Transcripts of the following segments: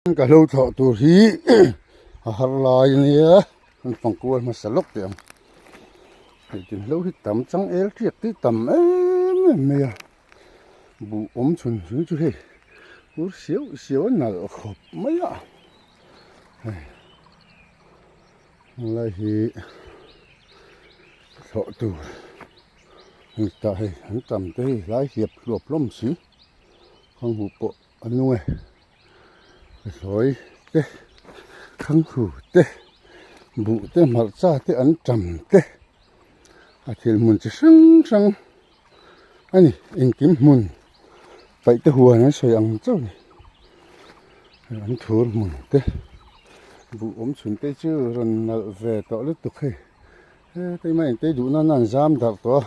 Ka hlo thlawh tur hi a har lai ania kan fang kual hmasa lawk teh ang hei tin hlo hi tam chang el tiak te tam em em mai a buh awm chhun chhun chu hei kur siau siau a nalh khawp mai a hei helai hi thlawh tur hei tah hei an tam te hei hlai hiap hluap hlawm si khang huh pawh a nung e. Hlawi te thanghu te buh te hmarcha te an tam te a thil hmun chi hrang hrang a ni engkim hmun paih te huan an sawi ang chauh a ni an thur hmun te buh awm chhun te chu rawn nalh ve tawh lutuk hei he keimah engte duh nan an zam darh tawh a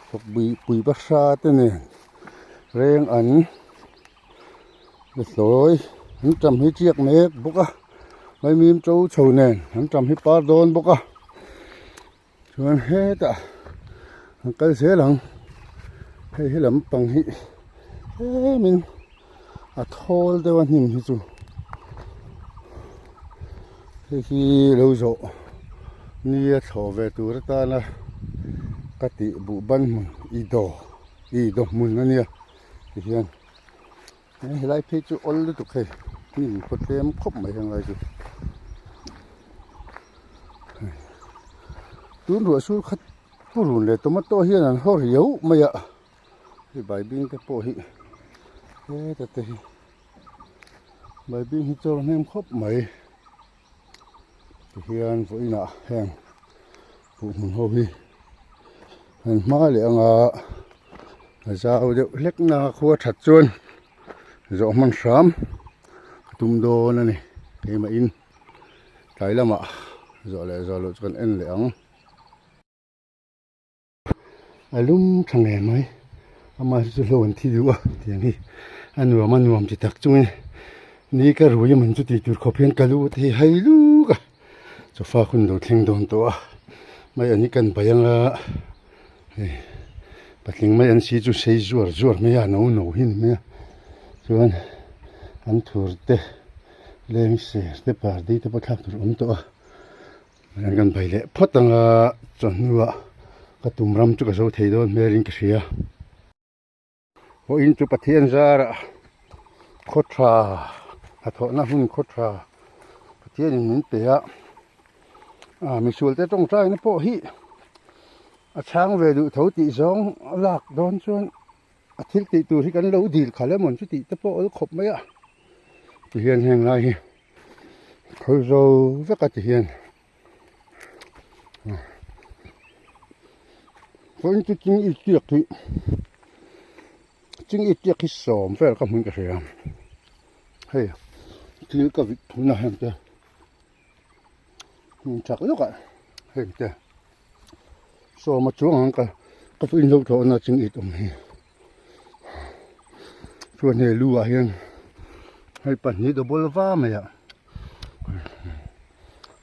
thawkpui pui bahra te nen reng an. Hlawi an tam hi chiak mek bawk a vaimim to chho nen an tam hi par dawn bawk a chuan hetah an kal zel ang hei he lampang hi tlemin a thawl deuh a hnim hi chu hei hi lo zawh ni a thlawh ve tur atana ka tih buh ban hmun i daw i daw hmun a nia. Tihian helai phei chu awl lutuk hei hnim khaw tlem khawp mai heng lai chu tun ruah sur khat purun leh tomato hian an haw riau mai a hei baibing te pawh hi heta te hi baibing hi chawr hnem khawp mai tihian vawiinah heng buh hmun ho hi an hma leh anga a zau deuh hlek na khua that chuan zawh hman hram a tum dawn a ni keimah in tlai lamah zawh leh zawh loh chu kan en leh ang. A lum tha ngei mai amah hi chu hlo an thi duh a tiang hi a nuam a nuam chi tak chungin ni ka rui a man chu tih tur khawp hian ka lu te hi hai luk a sofa hun lo thleng dawn tawh a mai an hi kan bai anga hei patling mai an si chu sei zuar zuar mai a no no hi ni mai a chuan an thur te leng ser te pardi te pawh thlak tur a awm tawh a. An kan bai leh phawt ang a, chawhnuah ka tum ram chu ka zo thei dawn hmelin ka hria. Vawiin chu Pathian zarah khaw tha hnathawhna hun khaw tha Pathianin min pe a, ah misual te tawngtaina pawh hi a chhang ve duh tho tih zawng a lak dawn chuan a thil tih tur hi kan lo dil khalh emaw chu tih te pawh awl khawp mai a tihian heng lai hi. Khawi zo vek a ti hian vawiin chu ching i tiak hi ching i tiak hi sawm vel ka hmuin ka hria hei thil ka vit thun a heng te hmun chak lawk ah heng te sawm a chuang ang ka ka vawiin lo thlawh na ching it awm hi. Chuan hei lu ah hian hei pahnih double va mai ah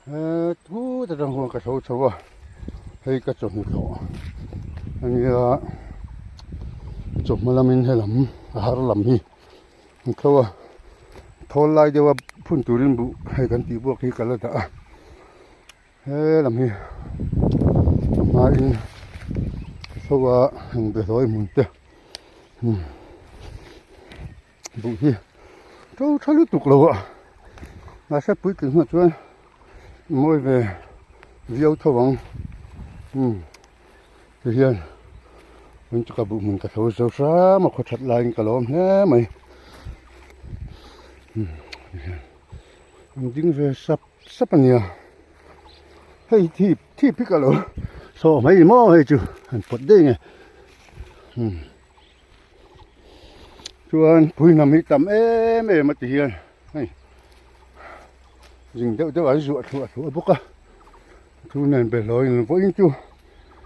he thut atang khuan ka tho chho a hei ka chawhnu thlawh ania chawhma lamin helam a har lam hi an tho a thawl lai deuh a phun turin buh hei kan tih buak hi ka la dah a. He lam hi a hmain ka tho a heng behlawi hmun te buh hi to tha lutuk lo a mahse puitling hnuah chuan mawi ve viau tho ang ti hian tun chu ka buh hmun ka tho zo hram a khaw that laiin ka lawm hle mai an ding ve sap. Sap a nia hei thip thip hi ka lo saw mai ni maw hei chu han pawt daih nge umm chuan pui hnam hi tam em em a ti hian hei zing deuh deuh an zuah thluah thluah bawk a chu nen be hlawi in vawiin chu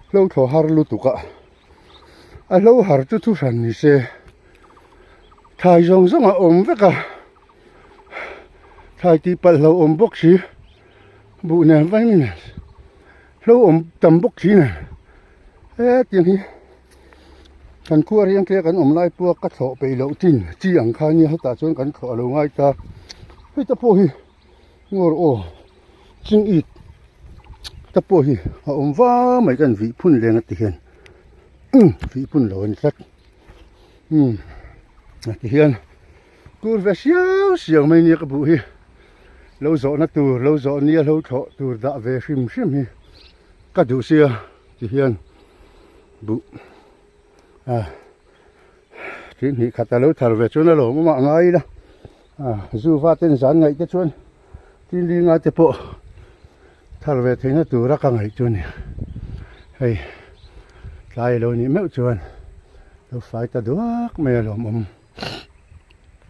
hlo thaw har lutuk a a hlo har chu thu hran ni se thlai zawng zawng a awm vek a. Thlai tih palh hlo awm bawk si buh nen vain nen hlo awm tam bawk si nen hetiang hi kan khua riang tle kan awm lai pawha ka thlawh peih loh chin chi ang kha nia hetah chuan kan thlawh a lo ngai ta. Hei te pawh hi ngawr aw ching it te pawh hi a awm va mai kan vih phun leng a ti hian umm vih phun lo a ni tlat umm a ti hian tur ve siau siau mai nia ka buh hi lo zawhna tur lo zawh nia lo thlawh tur dah ve hrim hrim hi ka duh sia ti hian buh a Tih hnih khat a lo thar ve chuan a lawm awm ah ngai ila ah zu va ten zan ngaih te chuan tin ringa te pawh thar ve theihna tura ka ngaih chu a ni hei tlai a lo nih meuh chuan lo fai ta duak mai a lawm awm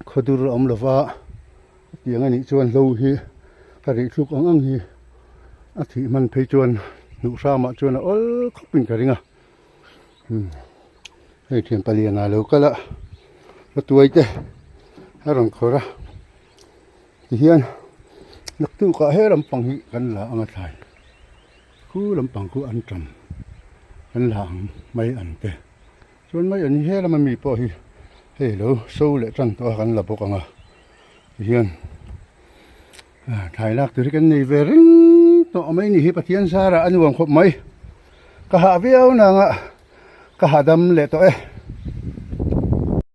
khawdur a awm lova hetiang a nih chuan hlo hi ka rih thluk ang ang hi a thih hman phei chuan hnuh hramah chuan a awl khawpin ka ring a. Hei thian palian ah lo kal a ka tuai te a rawn khawrh a tihian naktuk ah he lampang hi kan la ang a thlai khu lampang khu an tam kan la ang mai an te chuan mai an hi he lama mi pawh hi hei lo so leh tan tawh a kan la bawk ang a tihian thlai lak tur hi kan nei ve reng tawh mai ni hi Pathian zarah a nuam khawp mai ka hah viau nang a ka hahdam leh tawh e.